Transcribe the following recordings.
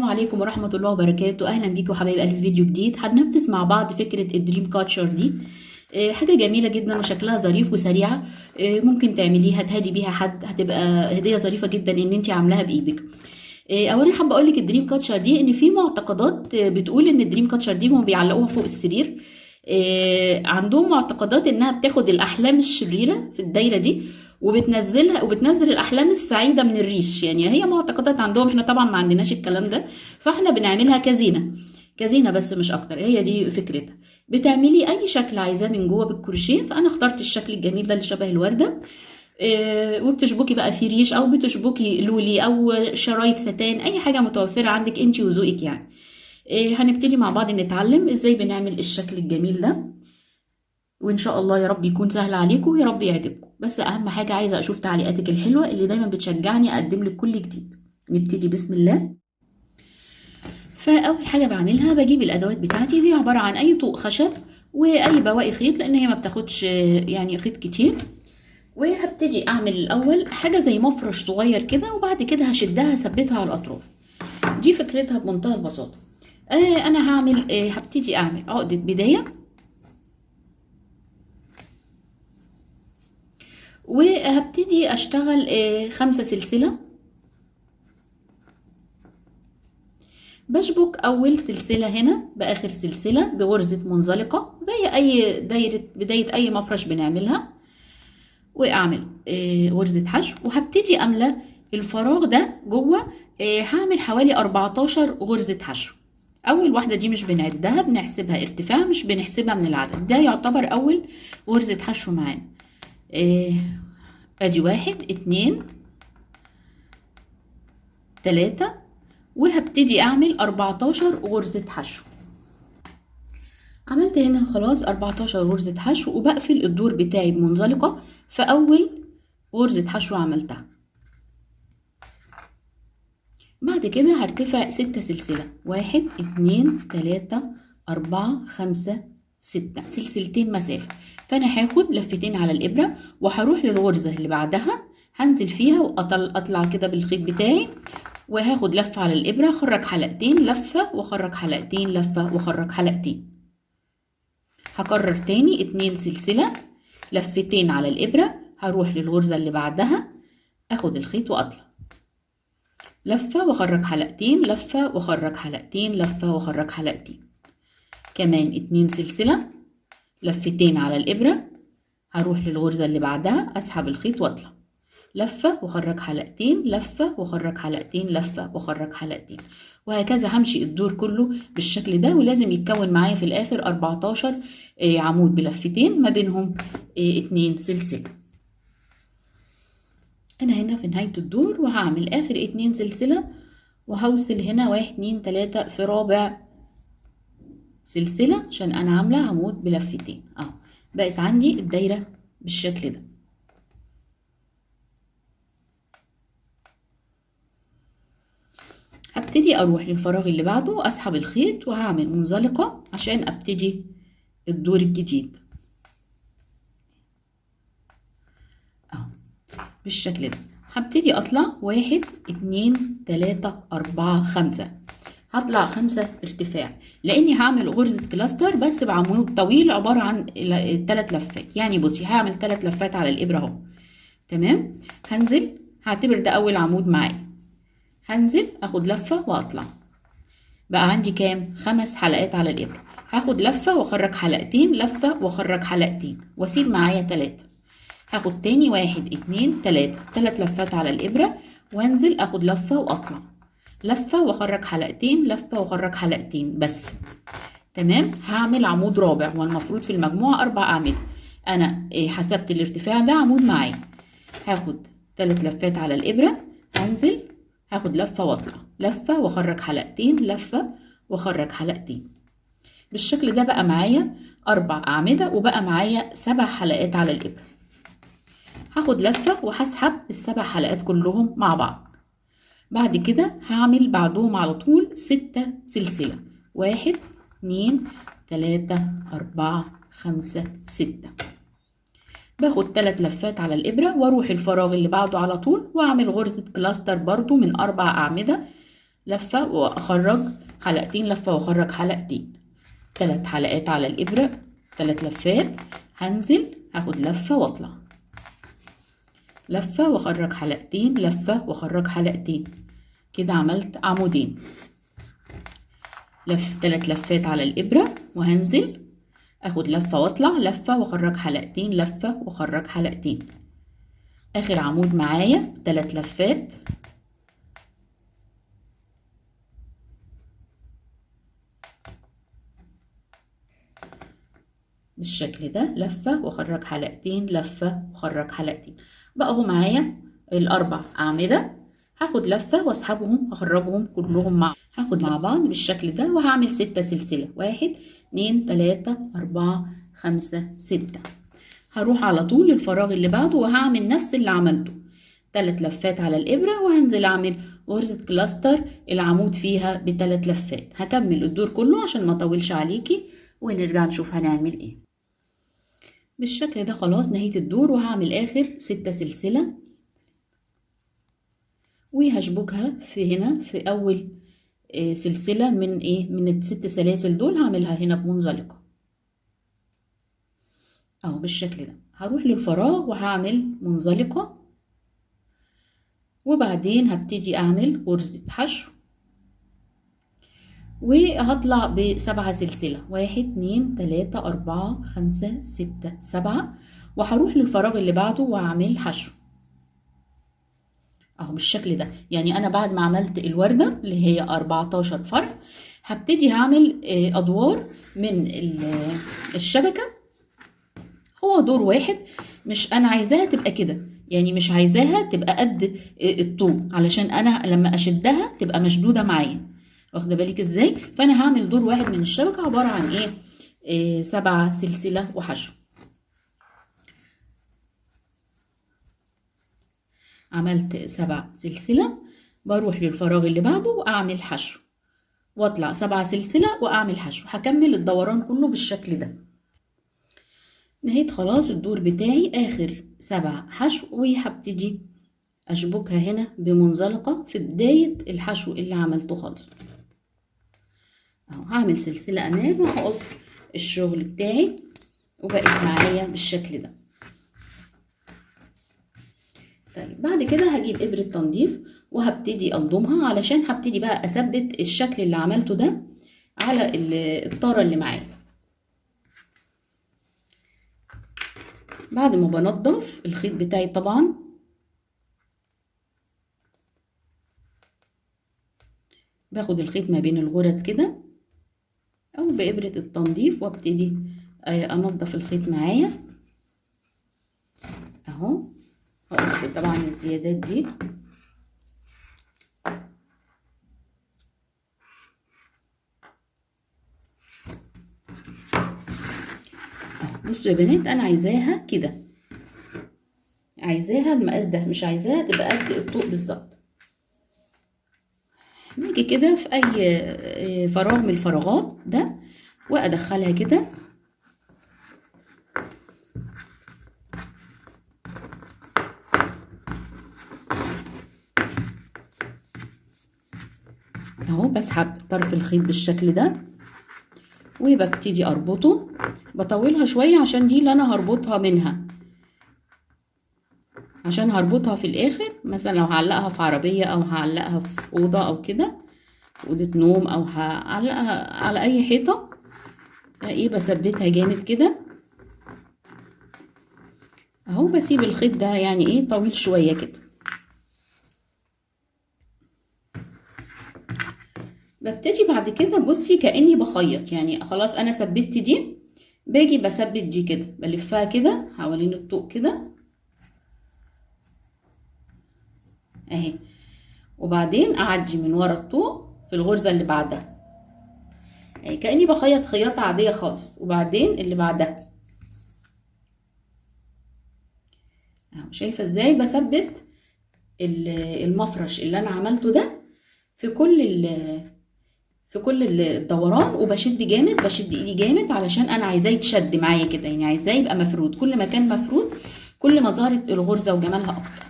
السلام عليكم ورحمة الله وبركاته. أهلا بيكم حبايب قلبي في فيديو جديد. هننفذ مع بعض فكرة ال dream catcher دي. حاجة جميلة جدا وشكلها ظريف وسريعة. ممكن تعمليها تهدي بيها حد، هتبقى هدية ظريفة جدا ان انت عاملاها بايدك. اولا حابة اقول لك ال dream catcher دي ان في معتقدات بتقول ان ال dream catcher دي هم بيعلقوها فوق السرير. عندهم معتقدات انها بتاخد الاحلام الشريرة في الدايرة دي وبتنزلها، وبتنزل الاحلام السعيدة من الريش. يعني هي معتقدات عندهم، احنا طبعا ما عندناش الكلام ده، فاحنا بنعملها كزينه كزينه بس مش اكتر. هي دي فكرتها. بتعملي اي شكل عايزاه من جوه بالكروشيه، فانا اخترت الشكل الجميل ده اللي شبه الورده. وبتشبكي بقى في ريش او بتشبكي لولي او شرايط ستان، اي حاجة متوفرة عندك انت وذوقك يعني. هنبتدي مع بعض نتعلم ازاي بنعمل الشكل الجميل ده، وان شاء الله يا رب يكون سهل عليكم ويا رب يعجبكم. بس اهم حاجة عايزه اشوف تعليقاتك الحلوة اللي دايما بتشجعني اقدم لك كل جديد. نبتدي بسم الله. فاول حاجة بعملها بجيب الادوات بتاعتي، وهي عبارة عن اي طوق خشب واي بواقي خيط، لان هي ما بتاخدش يعني خيط كتير. وهبتدي اعمل الاول حاجة زي مفرش صغير كده، وبعد كده هشدها هثبتها على الاطراف. دي فكرتها بمنتهى البساطة. انا هبتدي اعمل عقده بداية، وهبتدي اشتغل 5 سلسلة. بشبك اول سلسلة هنا باخر سلسلة بغرزه منزلقه زي اي دايرة بداية اي مفرش بنعملها، واعمل غرزه حشو. وهبتدي املى الفراغ ده جوه. هعمل حوالي 14 غرزه حشو. اول واحدة دي مش بنعدها، بنحسبها ارتفاع مش بنحسبها من العدد. ده يعتبر اول غرزه حشو معانا. ادي 1 2 3، وهبتدي اعمل 14 غرزة حشو. عملت هنا خلاص 14 غرزة حشو، وبقفل الدور بتاعي بمنزلقة في اول غرزة حشو عملتها. بعد كده هرتفع 6 سلسلة، 1 2 3 4 5 6، سلسلتين مسافة. فأنا هاخد لفتين على الإبرة وهروح للغرزة اللي بعدها، هنزل فيها وأطلع كده بالخيط بتاعي، وهاخد لفة على الإبرة، أخرج حلقتين لفة وأخرج حلقتين لفة وأخرج حلقتين. هكرر تاني 2 سلسلة، لفتين على الإبرة، هروح للغرزة اللي بعدها، أخد الخيط وأطلع لفة وأخرج حلقتين لفة وأخرج حلقتين لفة وأخرج حلقتين، كمان 2 سلسلة، لفتين على الإبرة، هروح للغرزة اللي بعدها، أسحب الخيط وأطلع لفة وأخرج حلقتين لفة وأخرج حلقتين لفة وأخرج حلقتين، وهكذا همشي الدور كله بالشكل ده. ولازم يتكون معايا في الآخر 14 عمود بلفتين ما بينهم 2 سلسلة. أنا هنا في نهاية الدور وهعمل آخر 2 سلسلة، وهوصل هنا 1 2 3 في رابع سلسلة عشان أنا عاملة عمود بلفتين أهو. بقت عندي الدايرة بالشكل ده. هبتدي أروح للفراغ اللي بعده، أسحب الخيط وهعمل منزلقة عشان أبتدي الدور الجديد أهو بالشكل ده. هبتدي أطلع 1 2 3 4 5، هطلع 5 ارتفاع لاني هعمل غرزة cluster بس بعمود طويل عبارة عن 3 لفات. يعني بصي هعمل 3 لفات على الابرة اهو، تمام. هنزل، هعتبر ده اول عمود معايا، هنزل اخد لفة واطلع، بقى عندي كام؟ 5 حلقات على الابرة. هاخد لفة واخرج حلقتين لفة واخرج حلقتين واسيب معايا 3. هاخد تاني 1 2 3، 3 لفات على الابرة وانزل اخد لفة واطلع لفة واخرج حلقتين لفة واخرج حلقتين بس، تمام. هعمل عمود رابع، والمفروض في المجموعة 4 أعمدة. أنا حسبت الارتفاع ده عمود معايا. هاخد 3 لفات على الإبرة، هنزل هاخد لفة واطلع لفة واخرج حلقتين لفة واخرج حلقتين بالشكل ده. بقى معايا 4 أعمدة وبقى معايا 7 حلقات على الإبرة. هاخد لفة وهسحب ال7 حلقات كلهم مع بعض. بعد كده هعمل بعدهم على طول 6 سلسلة، 1 2 3 4 5 6. باخد 3 لفات على الإبرة واروح الفراغ اللي بعده على طول واعمل غرزة cluster برضو من 4 أعمدة. لفة واخرج حلقتين، لفة واخرج حلقتين، 3 حلقات على الابرة، 3 لفات. هنزل هاخد لفة واطلع، لفة واخرج حلقتين، لفة واخرج حلقتين. كده عملت عمودين. لف 3 لفات على الابرة وهنزل اخد لفة واطلع، لفة واخرج حلقتين، لفة واخرج حلقتين. اخر عمود معايا 3 لفات. بالشكل ده، لفة واخرج حلقتين، لفة واخرج حلقتين. بقى اهو معايا الاربع اعمدة. هاخد لفة واسحبهم، هخرجهم كلهم مع، هاخد مع بعض بالشكل ده، وهعمل 6 سلسلة، 1 2 3 4 5 6. هروح على طول للفراغ اللي بعده وهعمل نفس اللي عملته، 3 لفات على الإبرة، وهنزل أعمل غرزة cluster العمود فيها ب3 لفات. هكمل الدور كله عشان ما اطولش عليكي، ونرجع نشوف هنعمل ايه. بالشكل ده خلاص نهيت الدور، وهعمل آخر 6 سلسلة وهشبكها في هنا في أول سلسلة من ايه، من ال6 سلاسل دول، هعملها هنا بمنزلقة اهو بالشكل ده. هروح للفراغ وهعمل منزلقة، وبعدين هبتدي اعمل غرزة حشو، وهطلع ب7 سلسلة، 1 2 3 4 5 6 7، وهروح للفراغ اللي بعده وهعمل حشو اهو بالشكل ده. يعني انا بعد ما عملت الوردة اللي هي 14 فرع، هبتدي هعمل ادوار من الشبكة. هو دور واحد، مش انا عايزاها تبقى كده، يعني مش عايزاها تبقى قد الطوب، علشان انا لما اشدها تبقى مشدودة معايا، واخده بالك ازاي؟ فانا هعمل دور واحد من الشبكة عبارة عن ايه، 7 سلسلة وحشو. عملت 7 سلسلة، بروح للفراغ اللي بعده واعمل حشو، واطلع 7 سلسلة واعمل حشو. هكمل الدوران كله بالشكل ده. نهيت خلاص الدور بتاعي، اخر 7 حشو، وهبتدي اشبكها هنا بمنزلقة في بداية الحشو اللي عملته خالص اهو. هعمل سلسلة امان وهقص الشغل بتاعي، وبقت معايا بالشكل ده. طيب بعد كده هجيب ابرة تنظيف وهبتدي انضمها، علشان هبتدي بقى اثبت الشكل اللي عملته ده على الطارة اللي معايا. بعد ما بنضف الخيط بتاعي طبعا، باخد الخيط ما بين الغرز كده او بإبرة التنظيف، وابتدي انضف الخيط معايا اهو. هقص طبعا الزيادات دي. بصوا يا بنات، انا عايزاها كده، عايزاها المقاس ده، مش عايزاها تبقى قد الطوق بالظبط. باجي كده في اي فراغ من الفراغات ده وادخلها كده، اهو. بسحب طرف الخيط بالشكل ده وببتدي اربطه. بطولها شوية عشان دي اللي انا هربطها منها، عشان هربطها في الاخر، مثلا لو هعلقها في عربية او هعلقها في اوضة او كده، في اوضة نوم، او هعلقها على اي حيطة، ايه، بثبتها جامد كده اهو. بسيب الخيط ده يعني ايه طويل شوية كده. ببتدي بعد كده بصي كأني بخيط، يعني خلاص انا ثبتت دي، باجي بثبت دي كده، بلفها كده حوالين الطوق كده اهي، وبعدين اعدي من ورا الطوق في الغرزة اللي بعدها اهي، كأني بخيط خياطة عادية خالص. وبعدين اللي بعدها اهو، شايفة ازاي بثبت المفرش اللي انا عملته ده في كل الدوران، وبشد جامد، بشد ايدي جامد علشان انا عايزاه يتشد معايا كده، يعني عايزاه يبقى مفرود. كل ما كان مفرود كل ما ظهرت الغرزة وجمالها اكتر.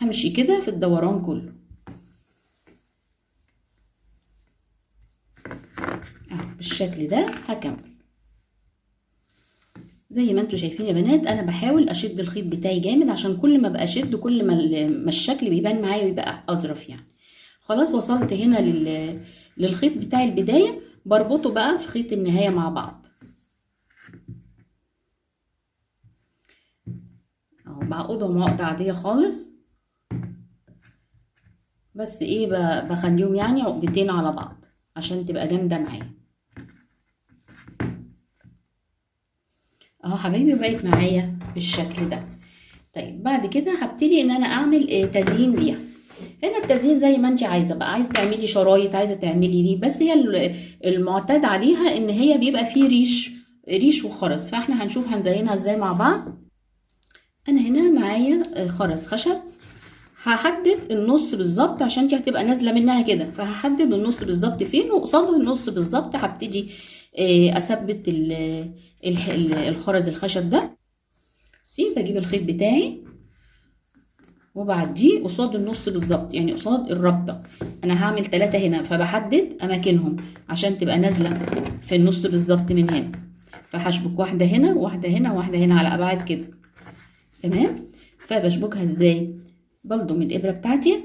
همشي كده في الدوران كله. بالشكل ده. هكمل زي ما انتوا شايفين يا بنات، انا بحاول اشد الخيط بتاعي جامد، عشان كل ما بقى اشد كل ما الشكل بيبان معايا ويبقى اظرف يعني. خلاص وصلت هنا للخيط بتاع البداية، بربطه بقى في خيط النهاية مع بعض اهو، بعقدهم عقدة عادية خالص، بس ايه بخليهم يعني عقدتين على بعض عشان تبقى جامدة معايا اهو حبايبي. بقت معايا بالشكل ده. طيب بعد كده هبتدي ان انا اعمل تزيين ليها. هنا التزيين زي ما انت عايزه بقى، عايزه تعملي شرايط، عايزه تعملي دي، بس هي المعتاد عليها ان هي بيبقى فيه ريش وخرز، فاحنا هنشوف هنزينها ازاي مع بعض. انا هنا معايا خرز خشب، هحدد النص بالظبط عشان دي هتبقى نازله منها كده، فهحدد النص بالظبط فين، وقصاد النص بالظبط هبتدي اثبت الخرز الخشب ده. بصي بجيب الخيط بتاعي وبعديه قصاد النص بالظبط، يعني قصاد الرابطة. انا هعمل 3 هنا، فبحدد اماكنهم عشان تبقى نازله في النص بالظبط من هنا، فهشبك واحدة هنا وواحدة هنا وواحدة هنا على ابعاد كده. تمام. فبشبكها ازاي؟ بلضم الابره بتاعتي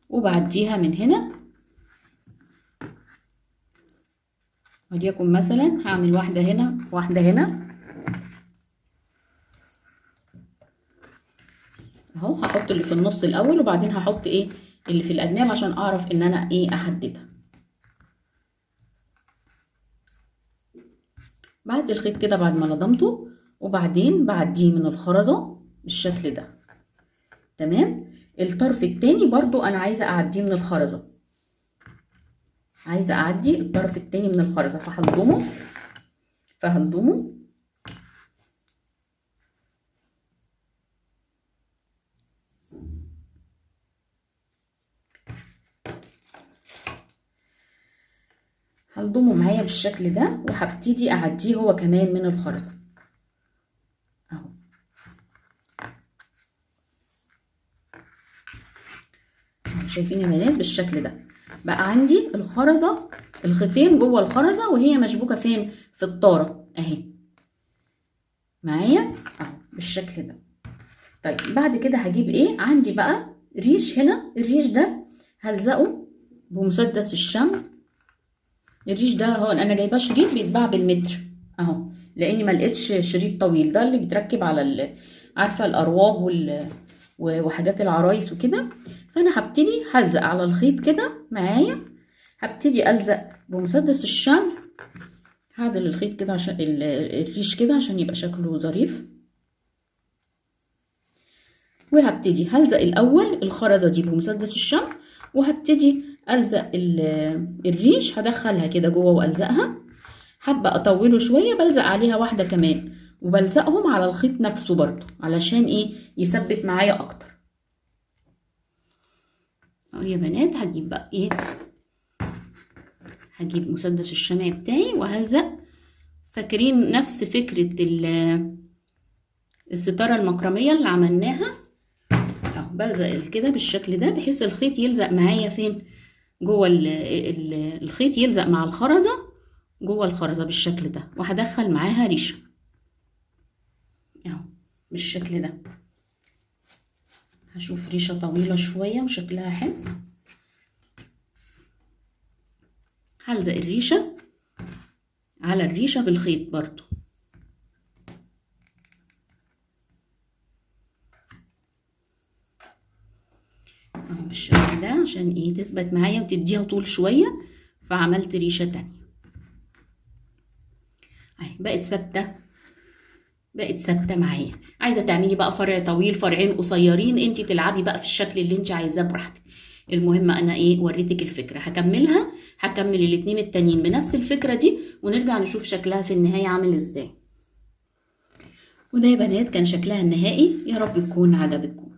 وبعديها من هنا، وليكن مثلا هعمل واحدة هنا واحدة هنا اهو. هحط اللي في النص الاول وبعدين هحط ايه اللي في الاجناب عشان اعرف ان انا ايه احددها. بعد الخيط كده بعد ما لضمته، وبعدين بعديه من الخرزه بالشكل ده. تمام. الطرف التاني برضو انا عايزه اعديه من الخرزه، عايزه اعدي الطرف التاني من الخرزه، فهلضمه هلضمه معايا بالشكل ده، وهبتدي اعديه هو كمان من الخرزه اهو. شايفين يا بنات بالشكل ده بقى عندي الخرزه، الخيطين جوه الخرزه وهي مشبوكه فين؟ في الطاره اهي معايا اهو بالشكل ده. طيب بعد كده هجيب ايه؟ عندي بقى ريش هنا، الريش ده هلزقه بمسدس الشمع. الريش ده هو انا جايباه شريط بيتباع بالمتر اهو، لاني ما لقيتش شريط طويل، ده اللي بيتركب على عارفه الارواب وحاجات العرايس وكده. فانا هبتدي هلزق على الخيط كده معايا، هبتدي الزق بمسدس الشمع، هعدل الخيط كده عشان الريش كده عشان يبقى شكله ظريف. وهبتدي هلزق الاول الخرزه دي بمسدس الشمع، وهبتدي الزق الريش، هدخلها كده جوه والزقها. حابة اطوله شوية بلزق عليها واحدة كمان، وبلزقهم على الخيط نفسه برضو علشان ايه؟ يثبت معايا اكتر. اهو يا بنات هجيب بقى ايه؟ هجيب مسدس الشمع بتاعي وهلزق. فاكرين نفس فكرة الستارة المكرميه اللي عملناها اهو، بلزق كده بالشكل ده بحيث الخيط يلزق معايا فين؟ جوه الخيط يلزق مع الخرزه جوه الخرزه بالشكل ده، وهدخل معاها ريشه اهو بالشكل ده. هشوف ريشه طويلة شوية وشكلها حلو، هلزق الريشة على الريشة بالخيط برضو. اهو بالشكل ده عشان ايه؟ تثبت معايا وتديها طول شوية. فعملت ريشه تانية اهي، بقت ثابتة، بقت ثابتة معايا. عايزه تعملي بقى فرع طويل فرعين قصيرين، انت تلعبي بقى في الشكل اللي انت عايزاه براحتك. المهم انا ايه؟ وريتك الفكرة، هكملها، هكمل الاتنين التانيين بنفس الفكرة دي، ونرجع نشوف شكلها في النهاية عامل ازاي. وده يا بنات كان شكلها النهائي، يا رب تكون عجبتكم.